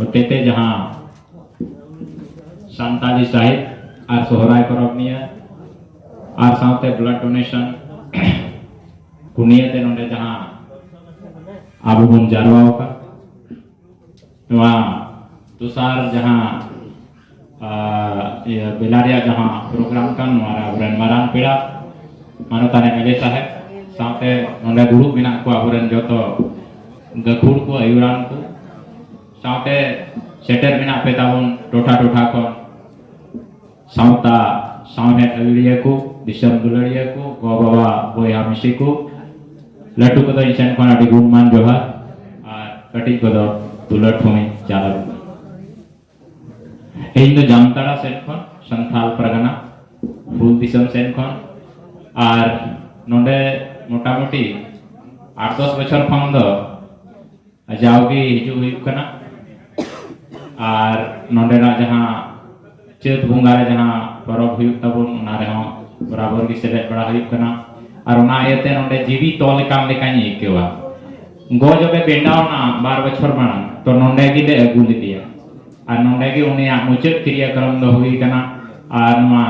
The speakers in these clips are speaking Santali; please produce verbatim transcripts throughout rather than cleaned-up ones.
ᱦᱚᱛᱮᱛᱮ ᱡᱟᱦᱟᱸ ᱥᱟᱱᱛᱟᱞᱤ ᱥᱟᱦᱮᱫ ᱟᱨ ᱥᱚᱦᱨᱟᱭ ᱯᱚᱨᱚᱵᱽ ᱱᱤᱭᱟᱹ ᱟᱨ ᱥᱟᱶᱛᱮ ᱵᱞᱟᱰ ᱰᱳᱱᱮᱥᱚᱱ ᱠᱚ ᱱᱤᱭᱟᱹᱛᱮ ᱱᱚᱰᱮ ᱡᱟᱦᱟᱸ ᱟᱵᱚ ᱵᱚᱱ ᱡᱟᱨᱣᱟ ᱟᱠᱟᱱ, ᱱᱚᱣᱟ ᱫᱚᱥᱟᱨ ᱡᱟᱦᱟᱸ, ᱟᱨ, ᱤᱭᱟᱹ, ᱵᱮᱞᱟ ᱨᱮᱭᱟᱜ ᱡᱟᱦᱟᱸ ᱯᱨᱳᱜᱨᱟᱢ ᱠᱟᱱ, ᱱᱚᱣᱟ ᱨᱮ ᱟᱵᱚᱨᱮᱱ ᱢᱟᱨᱟᱝ ᱯᱮᱲᱟ ᱢᱟᱱᱚᱛᱟᱱ ᱮᱢ ᱮᱞ ᱮ ᱥᱟᱦᱮᱵᱽ, ᱥᱟᱶᱛᱮ ᱱᱚᱰᱮ ᱫᱩᱲᱩᱵ ᱢᱮᱱᱟᱜ ᱠᱚᱣᱟ ᱟᱵᱚᱨᱮᱱ ᱡᱚᱛᱚ ᱜᱟᱹᱠᱷᱩᱲ ᱠᱚ, ᱟᱹᱭᱩᱨᱟᱱ ᱠᱚ, ᱥᱟᱶᱛᱮ ᱥᱮᱴᱮᱨ ᱢᱮᱱᱟᱜ ᱯᱮ ᱛᱟᱵᱚᱱ ᱴᱚᱴᱷᱟ ᱴᱚᱴᱷᱟ ᱠᱷᱚᱱ ᱥᱟᱶᱛᱟ ᱥᱟᱶᱦᱮᱫ ᱟᱹᱭᱩᱨᱤᱭᱟᱹ ᱠᱚ, ᱫᱤᱥᱚᱢ ᱫᱩᱞᱟᱹᱲᱤᱭᱟᱹ ᱠᱚ, ᱜᱚ ᱵᱟᱵᱟ ᱵᱚᱭᱦᱟ ᱢᱤᱥᱤ ᱠᱚ, ᱞᱟᱹᱴᱩ ᱠᱚᱫᱚ ᱤᱧ ᱥᱮᱱ ᱠᱷᱚᱱ ᱟᱹᱰᱤ ᱜᱩᱱᱢᱟᱱ ᱡᱚᱦᱟᱨ ᱟᱨ ᱠᱟᱹᱴᱤᱡ ᱠᱚᱫᱚ ᱫᱩᱞᱟᱹᱲ ᱴᱷᱩᱢᱤ ᱪᱟᱞ ᱟᱹᱜᱩ᱾ ᱤᱧ ᱫᱚ ᱡᱟᱢᱛᱟᱲᱟ ᱥᱮᱫ ᱠᱷᱚᱱ ᱥᱟᱱᱛᱷᱟᱞ ᱯᱟᱨᱜᱟᱱᱟ ᱦᱩᱞ ᱫᱤᱥᱚᱢ ᱥᱮᱫ ᱠᱷᱚᱱ, ᱟᱨ ᱱᱚᱰᱮ ᱢᱚᱴᱟᱢᱩᱴᱤ ᱟᱴ ᱫᱚᱥ ᱵᱚᱪᱷᱚᱨ ᱠᱷᱚᱱ ᱫᱚ ᱡᱟᱣᱜᱮ ᱦᱤᱡᱩᱜ ᱦᱩᱭᱩᱜ ᱠᱟᱱᱟ᱾ ᱟᱨ ᱱᱚᱰᱮᱱᱟᱜ ᱡᱟᱦᱟᱸ ᱪᱟᱹᱛ ᱵᱚᱸᱜᱟ ᱨᱮ ᱡᱟᱦᱟᱸ ᱯᱚᱨᱚᱵᱽ ᱦᱩᱭᱩᱜ ᱛᱟᱵᱚᱱ, ᱚᱱᱟ ᱨᱮᱦᱚᱸ ᱵᱚᱨᱟᱵᱚᱨ ᱜᱮ ᱥᱮᱞᱮᱫ ᱵᱟᱲᱟ ᱦᱩᱭᱩᱜ ᱠᱟᱱᱟ᱾ ᱟᱨ ᱚᱱᱟ ᱤᱭᱟᱹᱛᱮ ᱱᱚᱰᱮ ᱡᱤᱣᱤ ᱛᱚᱞ ᱟᱠᱟᱱ ᱞᱮᱠᱟᱧ ᱟᱹᱭᱠᱟᱹᱣᱟ᱾ ᱜᱚ ᱡᱚᱵᱮ ᱵᱮᱸᱰᱟᱣ ᱮᱱᱟ ᱵᱟᱨ ᱵᱚᱪᱷᱚᱨ ᱢᱟᱲᱟᱝ, ᱛᱚ ᱱᱚᱰᱮ ᱜᱮᱞᱮ ᱟᱹᱜᱩ ᱞᱮᱫᱮᱭᱟ᱾ ᱟᱨ ᱱᱚᱰᱮ ᱜᱮ ᱩᱱᱤᱭᱟᱜ ᱢᱩᱪᱟᱹᱫ ᱠᱨᱤᱭᱟᱠᱨᱚᱢ ᱫᱚ ᱦᱩᱭ ᱠᱟᱱᱟ᱾ ᱟᱨ ᱱᱚᱣᱟ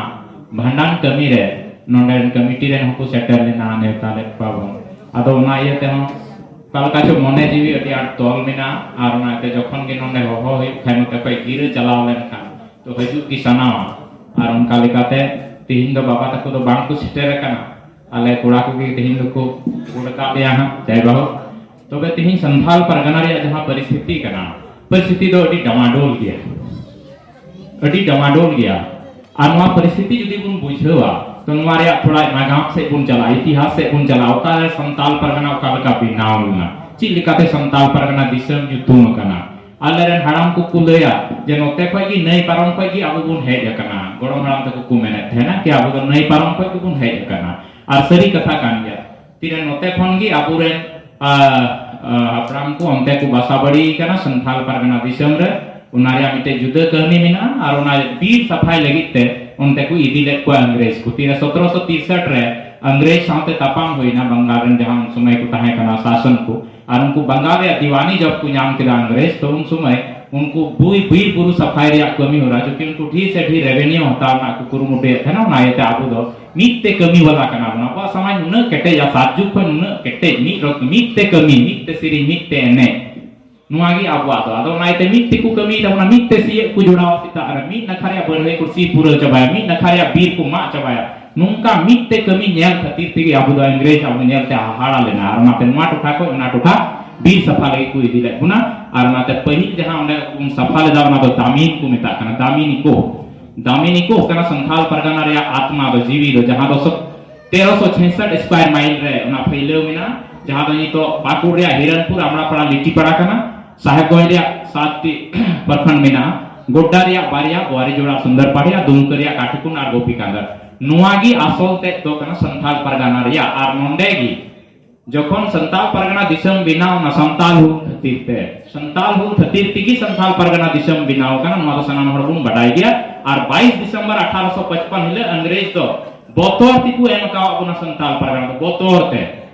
ᱵᱷᱟᱸᱰᱟᱱ ᱠᱟᱹᱢᱤ ᱨᱮ ᱱᱚᱰᱮᱱ ᱠᱚᱢᱤᱴᱤ ᱨᱮᱱ ᱦᱚᱸᱠᱚ ᱥᱮᱴᱮᱨ ᱞᱮᱱᱟ, ᱱᱮᱣᱛᱟ ᱞᱮᱫ ᱠᱚᱣᱟ ᱵᱚᱱ᱾ ᱟᱫᱚ ᱚᱱᱟ ᱤᱭᱟᱹ ᱛᱮᱦᱚᱸ ᱚᱠᱟ ᱞᱮᱠᱟ ᱪᱚ ᱢᱚᱱᱮ ᱡᱤᱣᱤ ᱟᱹᱰᱤ ᱟᱸᱴ ᱛᱚᱞ ᱢᱮᱱᱟᱜᱼᱟ᱾ ᱟᱨ ᱚᱱᱟᱛᱮ ᱡᱚᱠᱷᱚᱱ ᱜᱮ ᱱᱚᱰᱮ ᱦᱚᱦᱚ ᱦᱩᱭᱩᱜ ᱠᱷᱟᱱ, ᱱᱚᱛᱮ ᱠᱷᱚᱱ ᱜᱤᱨᱟᱹ ᱪᱟᱞᱟᱣ ᱞᱮᱱᱠᱷᱟᱱ, ᱛᱚ ᱦᱤᱡᱩᱜ ᱜᱮ ᱥᱟᱱᱟᱣᱟ᱾ ᱟᱨ ᱚᱱᱠᱟ ᱞᱮᱠᱟᱛᱮ ᱛᱤᱦᱤᱧ ᱫᱚ ᱵᱟᱵᱟ ᱛᱟᱠᱚ ᱫᱚ ᱵᱟᱝ ᱠᱚ ᱥᱮᱴᱮᱨ ᱟᱠᱟᱱᱟ, ᱟᱞᱮ ᱠᱚᱲᱟ ᱠᱚᱜᱮ ᱛᱤᱦᱤᱧ ᱫᱚᱠᱚ ᱜᱚᱰ ᱟᱠᱟᱫ ᱞᱮᱭᱟ ᱦᱟᱸᱜ, ᱡᱟᱭ ᱵᱟᱦᱳᱠ᱾ ᱛᱚᱵᱮ ᱛᱤᱦᱤᱧ ᱥᱟᱱᱛᱷᱟᱞ ᱯᱟᱨᱜᱟᱱᱟ ᱨᱮᱭᱟᱜ ᱡᱟᱦᱟᱸ ᱯᱚᱨᱤᱥᱛᱷᱤᱛᱤ ᱠᱟᱱᱟ, ᱯᱚᱨᱤᱥᱛᱷᱤᱛᱤ ᱫᱚ ᱟᱹᱰᱤ ᱰᱟᱢᱟᱰᱳᱞ ᱜᱮᱭᱟ, ᱟᱹᱰᱤ ᱰᱟᱢᱟᱰᱳᱞ ᱜᱮᱭᱟ᱾ ᱟᱨ ᱱᱚᱣᱟ ᱯᱚᱨᱤᱥᱛᱷᱤᱛᱤ ᱡᱩᱫᱤ ᱵᱚᱱ ᱵᱩᱡᱷᱟᱹᱣᱟ, ᱛᱚ ᱱᱚᱣᱟ ᱨᱮᱭᱟᱜ ᱛᱷᱚᱲᱟ ᱱᱟᱜᱟᱢ ᱥᱮᱫ ᱵᱚᱱ ᱪᱟᱞᱟᱜᱼᱟ, ᱤᱛᱤᱦᱟᱥ ᱥᱮᱫ ᱵᱚᱱ ᱪᱟᱞᱟᱜᱼᱟ, ᱚᱠᱟᱨᱮ ᱥᱟᱱᱛᱟᱞ ᱯᱟᱨᱜᱟᱱᱟ ᱚᱠᱟ ᱞᱮᱠᱟ ᱵᱮᱱᱟᱣ ᱞᱮᱱᱟ, ᱪᱮᱫ ᱞᱮᱠᱟᱛᱮ ᱥᱟᱱᱛᱟᱞ ᱯᱟᱨᱜᱟᱱᱟ ᱫᱤᱥᱚᱢ ᱧᱩᱛᱩᱢ ᱟᱠᱟᱱᱟ᱾ ᱟᱞᱮᱨᱮᱱ ᱦᱟᱲᱟᱢ ᱠᱚᱠᱚ ᱞᱟᱹᱭᱟ ᱡᱮ ᱱᱚᱛᱮ ᱠᱷᱚᱡ ᱜᱮ, ᱱᱟᱹᱭ ᱯᱟᱨᱚᱢ ᱠᱷᱚᱡ ᱜᱮ ᱟᱵᱚ ᱵᱚᱱ ᱦᱮᱡ ᱟᱠᱟᱱᱟ᱾ ᱜᱚᱲᱚᱢ ᱦᱟᱲᱟᱢ ᱛᱟᱠᱚ ᱠᱚ ᱢᱮᱱᱮᱫ ᱛᱟᱦᱮᱱᱟ ᱠᱤ ᱟᱵᱚ ᱫᱚ ᱱᱟᱹᱭ ᱯᱟᱨᱚᱢ ᱠᱷᱚᱡ ᱜᱮᱵᱚᱱ ᱦᱮᱡ ᱟᱠᱟᱱᱟ᱾ ᱟᱨ ᱥᱟᱹᱨᱤ ᱠᱟᱛᱷᱟ ᱠᱟᱱ ᱜᱮᱭᱟ᱾ ᱛᱤᱨᱮ ᱱᱚᱛᱮ ᱠᱷᱚᱱ ᱜᱮ ᱟᱵᱚᱨᱮᱱ, ᱟ, ᱟ, ᱦᱟᱯᱲᱟᱢ ᱠᱚ ᱚᱱᱛᱮ ᱠᱚ ᱵᱟᱥᱟ ᱵᱟᱹᱲᱤ ᱠᱟᱱᱟ ᱥᱟᱱᱛᱷᱟᱞ ᱯᱟᱨᱜᱟᱱᱟ ᱫᱤᱥᱚᱢ ᱨᱮ᱾ ᱚᱱᱟ ᱨᱮᱭᱟᱜ ᱢᱤᱫᱴᱮᱡ ᱡᱩᱫᱟᱹ ᱠᱟᱹᱦᱱᱤ ᱢᱮᱱᱟᱜᱼᱟ᱾ ᱟᱨ ᱚᱱᱟ ᱵᱤᱨ ᱥᱟᱯᱷᱟᱭ ᱞᱟᱹᱜᱤᱫ ᱛᱮ ᱚᱱᱛᱮ ᱠᱚ ᱤᱫᱤ ᱞᱮᱫ ᱠᱚᱣᱟ ᱤᱝᱨᱮᱡᱽ ᱠᱚ᱾ ᱛᱤᱨᱮ ᱥᱚᱛᱨᱚᱥᱚ ᱛᱤᱨᱥᱟᱴ ᱨᱮ ᱤᱝᱨᱮᱡᱽ ᱥᱟᱶᱛᱮ ᱛᱟᱯᱟᱢ ᱦᱩᱭᱱᱟ, ᱵᱟᱝᱜᱟᱞ ᱨᱮᱱ ᱡᱟᱦᱟᱸ ᱩᱱ ᱥᱚᱢᱚᱭ ᱠᱚ ᱛᱟᱦᱮᱸ ᱠᱟᱱᱟ ᱥᱟᱥᱚᱱ ᱠᱚ᱾ ᱟᱨ ᱩᱱᱠᱩ ᱵᱟᱝᱜᱟᱞ ᱨᱮᱭᱟᱜ ᱫᱤᱣᱟᱱᱤ ᱡᱚᱵ ᱠᱚ ᱧᱟᱢ ᱠᱮᱫᱟ ᱤᱝᱨᱮᱡᱽ, ᱛᱚ ᱩᱱ ᱥᱚᱢᱚᱭ ᱩᱱᱠᱩ ᱵᱩᱭ ᱵᱤᱨ ᱵᱩᱨᱩ ᱥᱟᱯᱷᱟᱭ ᱨᱮᱭᱟᱜ ᱠᱟᱹᱢᱤ ᱦᱚᱨᱟ, ᱡᱚᱠᱤ ᱩᱱᱠᱩ ᱰᱷᱮᱨ ᱥᱮ ᱰᱷᱮᱨ ᱨᱮᱵᱮᱱᱤᱭᱩ ᱦᱟᱛᱟᱣ ᱨᱮᱱᱟᱜ ᱠᱚ ᱠᱩᱨᱩᱢᱩᱴᱩᱭᱮᱫ ᱛᱟᱦᱮᱱᱟ, ᱚᱱᱟ ᱤᱭᱟᱹᱛᱮ ᱟᱵᱚ ᱫᱚ ᱢᱤᱫ ᱛᱮ ᱠᱟᱹᱢᱤ ᱵᱟᱞᱟ ᱠᱟᱱᱟ ᱵᱚᱱ᱾ ᱟᱵᱚᱣᱟᱜ ᱥᱚᱢᱟᱡᱽ ᱱᱩᱱᱟᱹᱜ ᱠᱮᱴᱮᱡᱟ, ᱥᱟᱛ ᱡᱩᱜᱽ ᱠᱷᱚᱱ ᱱᱩᱱᱟᱹᱜ ᱠᱮᱴᱮᱡ, ᱢᱤᱫ ᱨᱚ-, ᱢᱤᱫ ᱛᱮ ᱠᱟᱹᱢᱤ, ᱢᱤᱫ ᱛᱮ ᱥᱮᱨᱮᱧ, ᱢᱤᱫ ᱛᱮ ᱮᱱᱮᱡ, ᱱᱚᱣᱟ ᱜᱮ ᱟᱵᱚᱣᱟᱜ ᱫᱚ᱾ ᱟᱫᱚ ᱚᱱᱟ ᱤᱭᱟᱹᱛᱮ ᱢᱤᱫ ᱛᱮᱠᱚ ᱠᱟᱹᱢᱤᱭ ᱛᱟᱵᱚᱱᱟ, ᱢᱤᱫ ᱛᱮ ᱥᱤᱭᱳᱜ ᱠᱚ ᱡᱚᱲᱟᱣᱟ ᱥᱮᱛᱟᱜ ᱨᱮ, ᱢᱤᱫ ᱱᱟᱠᱷᱟ ᱨᱮᱭᱟᱜ ᱵᱟᱹᱲᱦᱟᱹᱭ ᱠᱚ ᱥᱤ ᱯᱩᱨᱟᱹᱣ ᱪᱟᱵᱟᱭᱟ, ᱢᱤᱫ ᱱᱟᱠᱷᱟ ᱨᱮᱭᱟᱜ ᱵᱤᱨ ᱠᱚ ᱢᱟᱜ ᱪᱟᱵᱟᱭᱟ᱾ ᱱᱚᱝᱠᱟ ᱢᱤᱫ ᱛᱮ ᱠᱟᱹᱢᱤ ᱧᱮᱞ ᱠᱷᱟᱹᱛᱤᱨ ᱛᱮᱜᱮ ᱟᱵᱚ ᱫᱚ ᱤᱝᱨᱮᱡᱽ ᱟᱵᱚ ᱧᱮᱞᱛᱮ ᱦᱟᱦᱟᱲᱟ ᱞᱮᱱᱟ, ᱟᱨ ᱚᱱᱟᱛᱮ ᱱᱚᱣᱟ ᱴᱚᱴᱷᱟ ᱠᱷᱚᱱ ᱚᱱᱟ ᱴᱚᱴᱷᱟ ᱵᱤᱨ ᱥᱟᱯᱷᱟ ᱞᱟᱹᱜᱤᱫ ᱠᱚ ᱤᱫᱤ ᱞᱮᱫ ᱵᱚᱱᱟ᱾ ᱟᱨ ᱚᱱᱟᱛᱮ ᱯᱟᱹᱦᱤᱞ ᱡᱟᱦᱟᱸ ᱚᱸᱰᱮ ᱵᱚᱱ ᱥᱟᱯᱷᱟ ᱞᱮᱫᱟ, ᱚᱱᱟ ᱫᱚ ᱫᱟᱢᱤᱱ ᱠᱚ ᱢᱮᱛᱟᱜ ᱠᱟᱱᱟ, ᱫᱟᱢᱤᱱ ᱤᱠᱳ᱾ ᱫᱟᱢᱤᱱ ᱤᱠᱳ ᱠᱟᱱᱟ ᱥᱟᱱᱛᱷᱟᱞ ᱯᱟᱨᱜᱟᱱᱟ ᱨᱮᱭᱟᱜ ᱟᱛᱢᱟ ᱫᱚ, ᱡᱤᱣᱤ ᱫᱚ, ᱡᱟᱦᱟᱸ ᱫᱚ ᱥᱚ-, ᱛᱮᱨᱚᱥᱚ ᱪᱷᱮᱥᱴ ᱥᱠᱣᱟᱭᱟᱨ ᱢᱟᱭᱤᱞ ᱨᱮ ᱚᱱᱟ ᱯᱷᱟᱹᱭᱞᱟᱹᱣ ᱢᱮᱱᱟᱜᱼᱟ, ᱡᱟᱦᱟᱸ ᱫᱚ ᱱᱤᱛᱚᱜ ᱯᱟᱹᱠᱩᱲ ᱨᱮᱭᱟᱜ ᱦᱤᱨᱚᱱᱯᱩᱨ, ᱟᱢᱲᱟᱯᱟᱲᱟ, ᱞᱤᱴᱤᱯᱟᱲᱟ ᱠᱟᱱᱟ᱾ ᱥᱟᱦᱮᱵᱽᱜᱚᱸᱡᱽ ᱨᱮᱭᱟᱜ ᱥᱟᱛᱴᱤ ᱯᱨᱚᱠᱷᱚᱸᱰ ᱢᱮᱱᱟᱜᱼᱟ, ᱜᱳᱰᱰᱟ ᱨᱮᱭᱟᱜ ᱵᱟᱨᱭᱟ, ᱵᱳᱣᱟᱨᱤᱡᱳᱲᱟ, ᱥᱩᱱᱫᱚᱨᱯᱟᱲᱤᱭᱟ, ᱫᱩᱢᱠᱟᱹ ᱨᱮᱭᱟᱜ ᱠᱟᱴᱷᱤᱠᱩᱱ ᱟᱨ ᱜᱳᱯᱤᱠᱟᱱᱫᱟ᱾ ᱱᱚᱣᱟ ᱜᱮ ᱟᱥᱚᱞ ᱛᱮᱫ ᱫᱚ ᱠᱟᱱᱟ ᱥᱟᱱᱛᱷᱟᱞ ᱯᱟᱨᱜᱟᱱᱟ ᱨᱮᱭᱟᱜ᱾ ᱟᱨ ᱱᱚᱰᱮ ᱜᱮ ᱡᱚᱠᱷᱚᱱ ᱥᱟᱱᱛᱟᱞ ᱯᱟᱨᱜᱟᱱᱟ ᱫᱤᱥᱚᱢ ᱵᱮᱱᱟᱣ ᱮᱱᱟ ᱥᱟᱱᱛᱟᱞ ᱦᱩᱞ ᱠᱷᱟᱹᱛᱤᱨ ᱛᱮ, ᱥᱟᱱᱛᱟᱞ ᱦᱩᱞ ᱠᱷᱟᱹᱛᱤᱨ ᱛᱮᱜᱮ ᱥᱟᱱᱛᱟᱞ ᱯᱟᱨᱜᱟᱱᱟ ᱫᱤᱥᱚᱢ ᱵᱮᱱᱟᱣ ᱠᱟᱱᱟ, ᱱᱚᱣᱟ ᱫᱚ ᱥᱟᱱᱟᱢ ᱦᱚᱲ ᱵᱚᱱ ᱵᱟᱰᱟᱭ ᱜᱮᱭᱟ᱾ ᱟᱨ ᱵᱟᱭᱤᱥ ᱰᱤᱥᱮᱢᱵᱚᱨ ᱟᱴᱷᱟᱨᱚᱥᱚ ᱯᱟᱸᱪᱯᱟᱱᱱᱚ ᱦᱤᱞᱳᱜ ᱤᱝᱨᱮᱡᱽ ᱫᱚ ᱵᱚᱛᱚᱨ ᱛᱮᱠᱚ ᱮᱢ ᱟᱠᱟᱣᱟᱫ ᱵᱚᱱᱟ ᱥᱟᱱᱛᱟᱞ ᱯᱟᱨᱜᱟᱱᱟ ᱫᱚ, ᱵᱚᱛᱚᱨ ᱛᱮ᱾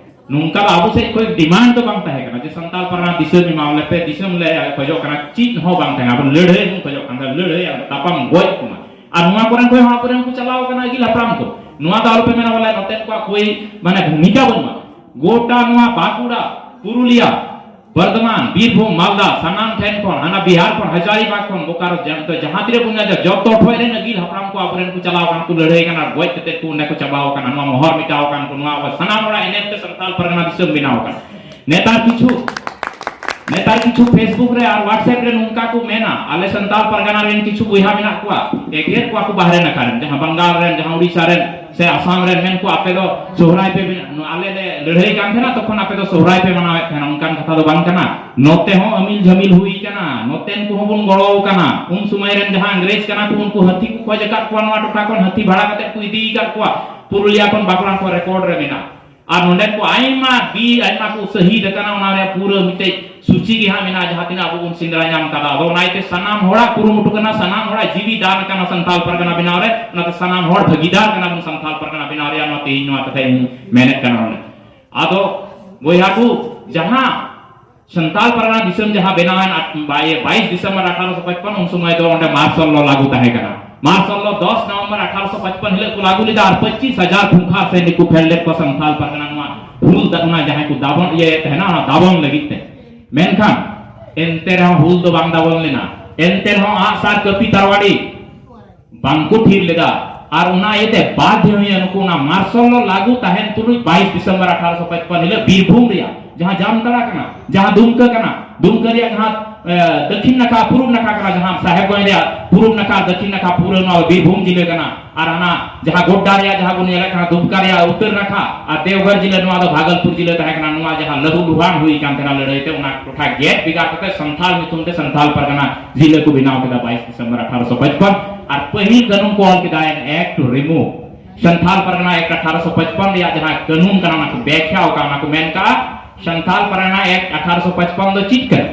ᱱᱚᱝᱠᱟ ᱫᱚ ᱟᱵᱚ ᱥᱮᱫ ᱠᱷᱚᱱ ᱰᱤᱢᱟᱱᱰ ᱫᱚ ᱵᱟᱝ ᱛᱟᱦᱮᱸ ᱠᱟᱱᱟ ᱡᱮ ᱥᱟᱱᱛᱟᱞ ᱯᱟᱨᱜᱟᱱᱟ ᱫᱤᱥᱚᱢ ᱮᱢᱟᱣ ᱞᱮᱯᱮ, ᱫᱤᱥᱚᱢ ᱞᱮ ᱠᱷᱚᱡᱚᱜ ᱠᱟᱱᱟ, ᱪᱮᱫ ᱦᱚᱸ ᱵᱟᱝ ᱛᱟᱦᱮᱸ ᱠᱟᱱᱟ᱾ ᱟᱵᱚ ᱞᱟᱹᱲᱦᱟᱹᱭ ᱵᱚᱱ ᱠᱷᱚᱡᱚᱜ ᱠᱟᱱ ᱛᱟᱦᱮᱸ, ᱞᱟᱹᱲᱦᱟᱹᱭ ᱟᱨ ᱛᱟᱯᱟᱢ ᱜᱚᱡ ᱠᱚᱢᱟ᱾ ᱟᱨ ᱱᱚᱣᱟ ᱠᱚᱨᱮᱱ ᱠᱷᱚᱱ ᱦᱚᱸ ᱟᱵᱚᱨᱮᱱ ᱠᱚ ᱪᱟᱞᱟᱣ ᱠᱟᱱᱟ ᱟᱹᱜᱤᱞ ᱦᱟᱯᱲᱟᱢ ᱠᱚ᱾ ᱱᱚᱣᱟ ᱫᱚ ᱟᱞᱚᱯᱮ ᱢᱮᱱᱟ ᱵᱚᱞᱮ ᱱᱚᱛᱮᱱ ᱠᱚᱣᱟᱜ ᱠᱳᱭ ᱢᱟᱱᱮ ᱵᱷᱩᱢᱤᱠᱟ ᱵᱟᱹᱱᱩᱜᱼᱟ᱾ ᱜᱚᱴᱟ ᱱᱚᱣᱟ ᱵᱟᱸᱠᱩᱲᱟ, ᱯᱩᱨᱩᱞᱤᱭᱟ, ᱵᱚᱨᱫᱷᱚᱢᱟᱱ, ᱵᱤᱨᱵᱷᱩᱢ, ᱢᱟᱞᱫᱟ, ᱥᱟᱱᱟᱢ ᱴᱷᱮᱱ ᱠᱷᱚᱱ, ᱦᱟᱱᱟ ᱵᱤᱦᱟᱨ ᱠᱷᱚᱱ, ᱦᱟᱡᱟᱨᱤᱵᱟᱜᱽ ᱠᱷᱚᱱ, ᱵᱳᱠᱟᱨᱳ, ᱡᱟᱢᱛᱚ, ᱡᱟᱦᱟᱸ ᱛᱤᱱᱟᱹᱜ ᱵᱚᱱ ᱧᱮᱞ ᱡᱚᱛᱚ ᱴᱷᱚᱡ ᱨᱮᱱ ᱟᱹᱜᱤᱞ ᱦᱟᱯᱲᱟᱢ ᱠᱚ ᱟᱵᱚᱨᱮᱱ ᱠᱚ ᱪᱟᱞᱟᱣ ᱠᱟᱱᱟ, ᱠᱚ ᱞᱟᱹᱲᱦᱟᱹᱭ ᱠᱟᱱᱟ, ᱜᱚᱡ ᱠᱟᱛᱮ ᱠᱚ ᱚᱸᱰᱮ ᱠᱚ ᱪᱟᱵᱟᱣ ᱠᱟᱱᱟ᱾ ᱱᱚᱣᱟ ᱢᱚᱦᱚᱨ ᱢᱮᱴᱟᱣ ᱟᱠᱟᱱ ᱠᱚ, ᱱᱚᱣᱟ ᱟᱵᱚ ᱥᱟᱱᱟᱢ ᱦᱚᱲᱟᱜ ᱮᱱᱮᱢ ᱛᱮ ᱥᱟᱱᱛᱟᱞ ᱯᱟᱨᱜᱟᱱᱟ ᱫᱤᱥᱚᱢ ᱵᱮᱱᱟᱣ ᱟᱠᱟᱱᱟ᱾ ᱱᱮᱛᱟᱨ ᱠᱤᱪᱷᱩ, ᱱᱮᱛᱟᱨ ᱠᱤᱪᱷᱩ Facebook ᱨᱮ ᱟᱨ WhatsApp ᱨᱮ ᱱᱚᱝᱠᱟ ᱠᱚ ᱢᱮᱱᱟ, ᱟᱞᱮ ᱥᱟᱱᱛᱟᱞ ᱯᱟᱨᱜᱟᱱᱟ ᱨᱮᱱ ᱠᱤᱪᱷᱩ ᱵᱚᱭᱦᱟ ᱢᱮᱱᱟᱜ ᱠᱚᱣᱟ, ᱮᱜᱮᱨ ᱠᱚᱣᱟ ᱠᱚ ᱵᱟᱦᱨᱮ ᱱᱟᱠᱷᱟ ᱨᱮᱱ, ᱡᱟᱦᱟᱸ ᱵᱟᱝᱜᱟᱞ ᱨᱮᱱ, ᱡᱟᱦᱟᱸ ᱩᱲᱤᱥᱥᱟ ᱨᱮᱱ, ᱥᱮ ᱟᱥᱟᱢ ᱨᱮᱱ, ᱢᱮᱱ ᱠᱚ ᱟᱯᱮ ᱫᱚ ᱥᱚᱦᱨᱟᱭ ᱯᱮ ᱵᱮᱱᱟᱣ-, ᱟᱞᱮ ᱞᱮ ᱞᱟᱹᱲᱦᱟᱹᱭ ᱠᱟᱱ ᱛᱟᱦᱮᱱᱟ, ᱛᱚᱠᱷᱚᱱ ᱟᱯᱮ ᱫᱚ ᱥᱚᱦᱨᱟᱭ ᱯᱮ ᱢᱟᱱᱟᱣᱮᱫ ᱛᱟᱦᱮᱱᱟ᱾ ᱚᱱᱠᱟᱱ ᱠᱟᱛᱷᱟ ᱫᱚ ᱵᱟᱝ ᱠᱟᱱᱟ᱾ ᱱᱚᱛᱮ ᱦᱚᱸ ᱟᱹᱢᱤᱞ ᱡᱷᱟᱹᱢᱤᱞ ᱦᱩᱭ ᱠᱟᱱᱟ, ᱱᱚᱛᱮᱱ ᱠᱚᱦᱚᱸ ᱵᱚᱱ ᱜᱚᱲᱚ ᱠᱟᱱᱟ᱾ ᱩᱱ ᱥᱚᱢᱚᱭ ᱨᱮᱱ ᱡᱟᱦᱟᱸ ᱤᱝᱨᱮᱡᱽ ᱠᱟᱱᱟ ᱠᱚ, ᱩᱱᱠᱩ ᱦᱟᱹᱛᱤ ᱠᱚ ᱠᱷᱚᱡ ᱟᱠᱟᱫ ᱠᱚᱣᱟ, ᱱᱚᱣᱟ ᱴᱚᱴᱷᱟ ᱠᱷᱚᱱ ᱦᱟᱹᱛᱤ ᱵᱷᱟᱲᱟ ᱠᱟᱛᱮ ᱠᱚ ᱤᱫᱤ ᱟᱠᱟᱫ ᱠᱚᱣᱟ ᱯᱩᱨᱩᱞᱤᱭᱟ ᱠᱷᱚᱱ ᱵᱟᱸᱠᱩᱲᱟ ᱠᱷᱚᱱ, ᱨᱮᱠᱚᱨᱰ ᱨᱮ ᱢᱮᱱᱟᱜᱼᱟ᱾ ᱟᱨ ᱱᱚᱰᱮ ᱠᱚ ᱟᱭᱢᱟ ᱵᱤᱨ, ᱟᱭᱢᱟ ᱠᱚ ᱥᱟᱹᱦᱤᱫ ᱟᱠᱟᱱᱟ, ᱚᱱᱟ ᱨᱮᱭᱟᱜ ᱯᱩᱨᱟᱹ ᱢᱤᱫᱴᱮᱡ ᱥᱩᱪᱤ ᱜᱮ ᱦᱟᱸᱜ ᱢᱮᱱᱟᱜᱼᱟ, ᱡᱟᱦᱟᱸ ᱛᱤᱱᱟᱹᱜ ᱟᱵᱚ ᱵᱚᱱ ᱥᱮᱸᱫᱽᱨᱟ ᱧᱟᱢ ᱠᱟᱫᱟ᱾ ᱟᱫᱚ ᱚᱱᱟ ᱤᱭᱟᱹᱛᱮ ᱥᱟᱱᱟᱢ ᱦᱚᱲᱟᱜ ᱠᱩᱨᱩᱢᱩᱴᱩ ᱠᱟᱱᱟ, ᱥᱟᱱᱟᱢ ᱦᱚᱲᱟᱜ ᱡᱤᱣᱤ ᱫᱟᱱ ᱟᱠᱟᱱᱟ ᱥᱟᱱᱛᱟᱞ ᱯᱟᱨᱜᱟᱱᱟ ᱵᱮᱱᱟᱣ ᱨᱮ, ᱚᱱᱟᱛᱮ ᱥᱟᱱᱟᱢ ᱦᱚᱲ ᱵᱷᱟᱹᱜᱤᱫᱟᱨ ᱠᱟᱱᱟ ᱵᱚᱱ ᱥᱟᱱᱛᱟᱞ ᱯᱟᱨᱜᱟᱱᱟ ᱵᱮᱱᱟᱣ ᱨᱮᱭᱟᱜ᱾ ᱱᱚᱣᱟ ᱛᱮᱦᱮᱧ ᱱᱚᱣᱟ ᱠᱟᱛᱷᱟ ᱤᱧ ᱢᱮᱱᱮᱫ ᱠᱟᱱᱟ ᱱᱚᱰᱮ᱾ ᱟᱫᱚ ᱵᱚᱭᱦᱟ ᱠᱚ, ᱡᱟᱦᱟᱸ ᱥᱟᱱᱛᱟᱞ ᱯᱟᱨᱜᱟᱱᱟ ᱫᱤᱥᱚᱢ ᱡᱟᱦᱟᱸ ᱵᱮᱱᱟᱣᱮᱱ ᱟᱴ-, ᱵᱟᱭ-, ᱵᱟᱭᱤᱥ ᱰᱤᱥᱮᱢᱵᱚᱨ ᱟᱴᱷᱟᱨᱚᱥᱚ ᱯᱟᱸᱪᱯᱟᱱ, ᱩᱱ ᱥᱚᱢᱚᱭ ᱫᱚ ᱚᱸᱰᱮ ᱢᱟᱨᱥᱟᱞ ᱞᱚ ᱞᱟᱹᱜᱩ ᱛᱟᱦᱮᱸ ᱠᱟᱱᱟ᱾ ᱢᱟᱨᱥᱟᱞ ᱞᱚ ᱫᱚᱥ ᱱᱚᱵᱷᱮᱢᱵᱚᱨ ᱟᱴᱷᱟᱨᱚᱥᱚ ᱯᱟᱸᱪᱯᱟᱱ ᱦᱤᱞᱳᱜ ᱠᱚ ᱞᱟᱹᱜᱩ ᱞᱮᱫᱟ ᱟᱨ ᱯᱚᱸᱪᱤᱥ ᱦᱟᱡᱟᱨ ᱠᱷᱩᱝᱠᱷᱟᱨ ᱥᱮ ᱱᱩᱠᱩ ᱯᱷᱮᱰ ᱞᱮᱫ ᱠᱚᱣᱟ ᱥᱟᱱᱛᱟᱞ ᱯᱟᱨᱜᱟᱱᱟ ᱱᱚᱣᱟ ᱦᱩᱞ ᱫᱟ-, ᱚᱱᱟ ᱡᱟᱦᱟᱸᱭ ᱠᱚ ᱫᱟᱵᱚᱱ ᱤᱭᱟᱹᱭᱮᱫ ᱛᱟᱦᱮᱱᱟ, ᱚᱱᱟ ᱫᱟᱵᱚᱱ ᱞᱟᱹᱜᱤᱫ ᱛᱮ᱾ ᱢᱮᱱᱠᱷᱟᱱ ᱮᱱᱛᱮ ᱨᱮᱦᱚᱸ ᱦᱩᱞ ᱫᱚ ᱵᱟᱝ ᱫᱟᱵᱚᱱ ᱞᱮᱱᱟ᱾ ᱮᱱᱛᱮ ᱨᱮᱦᱚᱸ ᱟᱜᱼᱥᱟᱨ ᱠᱟᱹᱯᱤ ᱛᱟᱨᱣᱟᱲᱤ ᱵᱟᱝᱠᱚ ᱛᱷᱤᱨ ᱞᱮᱫᱟ᱾ ᱟᱨ ᱚᱱᱟ ᱤᱭᱟᱹᱛᱮ ᱵᱟᱫᱷᱭᱚ ᱦᱩᱭᱮᱱ ᱱᱩᱠᱩ ᱚᱱᱟ ᱢᱟᱨᱥᱟᱞ ᱞᱚ ᱞᱟᱹᱜᱩ ᱛᱟᱦᱮᱱ ᱛᱩᱞᱩᱡ ᱵᱟᱭᱤᱥ ᱰᱤᱥᱮᱢᱵᱚᱨ ᱟᱴᱷᱟᱨᱚᱥᱚ ᱯᱟᱸᱪᱯᱟᱱ ᱦᱤᱞᱳᱜ ᱵᱤᱨᱵᱷᱩᱢ ᱨᱮᱭᱟᱜ ᱡᱟᱦᱟᱸ ᱡᱟᱢᱛᱟᱲᱟ ᱠᱟᱱᱟ, ᱡᱟᱦᱟᱸ ᱫᱩᱢᱠᱟᱹ ᱠᱟᱱᱟ, ᱫᱩᱢᱠᱟᱹ ᱨᱮᱭᱟᱜ ᱡᱟᱦᱟᱸ, ᱮ, ᱫᱚᱠᱷᱤᱱ ᱱᱟᱠᱷᱟ, ᱯᱩᱨᱩᱵ ᱱᱟᱠᱷᱟ ᱠᱟᱱᱟ, ᱡᱟᱦᱟᱸ ᱥᱟᱦᱮᱵᱽᱜᱚᱸᱡᱽ ᱨᱮᱭᱟᱜ ᱯᱩᱨᱩᱵ ᱱᱟᱠᱷᱟ, ᱫᱚᱠᱷᱤᱱ ᱱᱟᱠᱷᱟ ᱯᱩᱨᱟᱹ ᱱᱚᱣᱟ ᱵᱤᱨᱵᱷᱩᱢ ᱡᱤᱞᱟᱹ ᱠᱟᱱᱟ᱾ ᱟᱨ ᱦᱟᱱᱟ ᱡᱟᱦᱟᱸ ᱜᱳᱰᱰᱟ ᱨᱮᱭᱟᱜ ᱡᱟᱦᱟᱸ ᱵᱚᱱ ᱧᱮᱞᱮᱫ ᱠᱟᱱᱟ, ᱫᱩᱢᱠᱟ ᱨᱮᱭᱟᱜ ᱩᱛᱛᱚᱨ ᱱᱟᱠᱷᱟ ᱟᱨ ᱫᱮᱣᱜᱷᱚᱨ ᱡᱤᱞᱟᱹ, ᱱᱚᱣᱟ ᱫᱚ ᱵᱷᱟᱜᱚᱞᱯᱩᱨ ᱡᱤᱞᱟᱹ ᱛᱟᱦᱮᱸ ᱠᱟᱱᱟ᱾ ᱱᱚᱣᱟ ᱡᱟᱦᱟᱸ ᱞᱟᱹᱦᱩ ᱞᱩᱦᱟᱱ ᱦᱩᱭ ᱠᱟᱱ ᱛᱟᱦᱮᱱᱟ ᱞᱟᱹᱲᱦᱟᱹᱭ ᱛᱮ, ᱚᱱᱟ ᱴᱚᱴᱷᱟ ᱜᱮᱫ ᱵᱷᱮᱜᱟᱨ ᱠᱟᱛᱮ ᱥᱟᱱᱛᱟᱞ ᱧᱩᱛᱩᱢ ᱛᱮ ᱥᱟᱱᱛᱟᱞ ᱯᱟᱨᱜᱟᱱᱟ ᱡᱤᱞᱟᱹ ᱠᱚ ᱵᱮᱱᱟᱣ ᱠᱮᱫᱟ ᱵᱟᱭᱤᱥ ᱰᱤᱥᱮᱢᱵᱚᱨ ᱟᱴᱷᱟᱨᱚᱥᱚ ᱯᱟᱸᱪᱯᱟᱱ᱾ ᱟᱨ ᱯᱟᱹᱦᱤᱞ ᱠᱟᱹᱱᱩᱱ ᱠᱚ ᱚᱞ ᱠᱮᱫᱟ, an act to remove Santal Pargana act ᱟᱴᱷᱟᱨᱚᱥᱚ ᱯᱟᱸᱪᱯᱟᱱ ᱨᱮᱭᱟᱜ ᱡᱟᱦᱟᱸ ᱠᱟᱹᱱᱩᱱ ᱠᱟᱱᱟ, ᱚᱱᱟ ᱠᱚ ᱵᱮᱠᱷᱭᱟ ᱟᱠᱟᱫ, ᱚᱱᱟ ᱠᱚ ᱢᱮᱱ ᱠᱟᱜᱼᱟ, ᱥᱟᱱᱛᱟᱞ ᱯᱟᱨᱜᱟᱱᱟ ᱮᱠᱴ ᱟᱴᱷᱟᱨᱚᱥᱚ ᱯᱟᱸᱪᱯᱟᱱ ᱫᱚ ᱪᱮᱫ ᱠᱟᱱᱟ?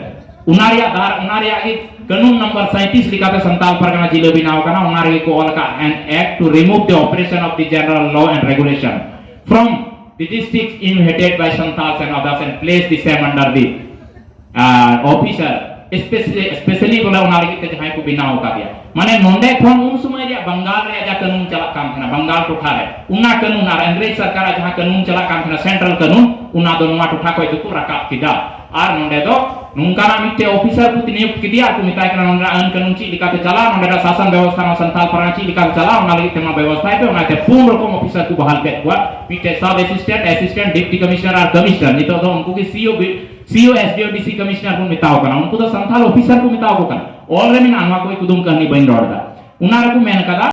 ᱚᱱᱟ ᱨᱮᱭᱟᱜ ᱫᱷᱟᱨ-, ᱚᱱᱟ ᱨᱮᱭᱟᱜ ᱜᱮ ᱠᱟᱹᱱᱩᱱ ᱱᱚᱢᱵᱚᱨ ᱥᱟᱸᱭᱛᱤᱥ ᱞᱮᱠᱟᱛᱮ ᱥᱟᱱᱛᱟᱞ ᱯᱟᱨᱜᱟᱱᱟ ᱡᱤᱞᱟᱹ ᱵᱮᱱᱟᱣ ᱠᱟᱱᱟ᱾ ᱚᱱᱟ ᱨᱮᱜᱮ ᱠᱚ ᱚᱞ ᱟᱠᱟᱫ, an act to remove the oppression of the general law and regulation from the districts inhabited by Santals and others and place the same under the R officer, specially, specially ᱵᱚᱞᱮ ᱚᱱᱟ ᱞᱟᱹᱜᱤᱫ ᱛᱮ ᱡᱟᱦᱟᱸᱭ ᱠᱚ ᱵᱮᱱᱟᱣ ᱟᱠᱟᱫᱮᱭᱟ᱾ ᱢᱟᱱᱮ ᱱᱚᱸᱰᱮ ᱠᱷᱚᱱ ᱩᱱ ᱥᱚᱢᱚᱭ ᱨᱮᱭᱟᱜ ᱵᱟᱝᱜᱟᱞ ᱨᱮᱭᱟᱜ ᱡᱟᱦᱟᱸ ᱠᱟᱹᱱᱩᱱ ᱪᱟᱞᱟᱜ ᱠᱟᱱ ᱛᱟᱦᱮᱱᱟ, ᱵᱟᱝᱜᱟᱞ ᱴᱚᱴᱷᱟ ᱨᱮ, ᱚᱱᱟ ᱠᱟᱹᱱᱩᱱ ᱟᱨ ᱤᱝᱨᱮᱡᱽ ᱥᱚᱨᱠᱟᱨᱟᱜ ᱡᱟᱦᱟᱸ ᱠᱟᱹᱱᱩᱱ ᱪᱟᱞᱟᱜ ᱠᱟᱱ ᱛᱟᱦᱮᱱᱟ, ᱥᱮᱱᱴᱨᱟᱞ ᱠᱟᱹᱱᱩᱱ, ᱚᱱᱟ ᱫᱚ ᱱᱚᱣᱟ ᱴᱚᱴᱷᱟ ᱠᱷᱚᱱ ᱫᱚᱠᱚ ᱨᱟᱠᱟᱵ ᱠᱮᱫᱟ᱾ ᱟᱨ ᱱᱚᱸᱰᱮ ᱫᱚ ᱱᱚᱝᱠᱟᱱᱟᱜ ᱢᱤᱫᱴᱮᱡ ᱚᱯᱷᱤᱥᱟᱨ ᱠᱚ ᱱᱤᱭᱳᱜ ᱠᱮᱫᱮᱭᱟ ᱟᱨ ᱠᱚ ᱢᱮᱛᱟᱭ ᱠᱟᱱᱟ, ᱱᱚᱸᱰᱮᱱᱟᱜ ᱟᱹᱱ ᱠᱟᱹᱱᱩᱱ ᱪᱮᱫ ᱞᱮᱠᱟᱛᱮ ᱪᱟᱞᱟᱜᱼᱟ, ᱱᱚᱸᱰᱮᱱᱟᱜ ᱥᱟᱥᱚᱱ ᱵᱮᱵᱚᱥᱛᱷᱟ ᱱᱚᱣᱟ ᱥᱟᱱᱛᱟᱞ ᱯᱟᱨᱜᱟᱱᱟ ᱪᱮᱫ ᱞᱮᱠᱟᱛᱮ ᱪᱟᱞᱟᱜᱼᱟ, ᱚᱱᱟ ᱞᱟᱹᱜᱤᱫ ᱛᱮ ᱢᱟ ᱵᱮᱵᱚᱥᱛᱷᱟᱭ ᱯᱮ᱾ ᱚᱱᱟᱛᱮ ᱯᱩᱱ ᱨᱚᱠᱚᱢ ᱚᱯᱷᱤᱥᱟᱨ ᱠᱚ ᱵᱟᱦᱟᱞ ᱠᱮᱫ ᱠᱚᱣᱟ, ᱢᱤᱫᱴᱮᱡ sub assistant, assistant deputy commissioner ᱟᱨ ᱠᱚᱢᱤᱥᱚᱱᱟᱨ᱾ ᱱᱤᱛᱚᱜ ᱫᱚ ᱩᱱᱠᱩ ᱜᱮ C I O B C I O, S D O, D C commissioner ᱵᱚᱱ ᱢᱮᱛᱟᱣ ᱠᱟᱱᱟ, ᱩᱱᱠᱩ ᱫᱚ ᱥᱟᱱᱛᱟᱲ ᱚᱯᱷᱤᱥᱟᱨ ᱠᱚ ᱢᱮᱛᱟᱣ ᱠᱚ ᱠᱟᱱᱟ᱾ ᱚᱞ ᱨᱮ ᱢᱮᱱᱟᱜᱼᱟ, ᱱᱚᱣᱟ ᱠᱚ ᱠᱩᱫᱩᱢ ᱠᱟᱹᱦᱱᱤ ᱵᱟᱹᱧ ᱨᱚᱲ ᱮᱫᱟ᱾ ᱚᱱᱟ ᱨᱮᱠᱚ ᱢᱮᱱ ᱠᱟᱫᱟ,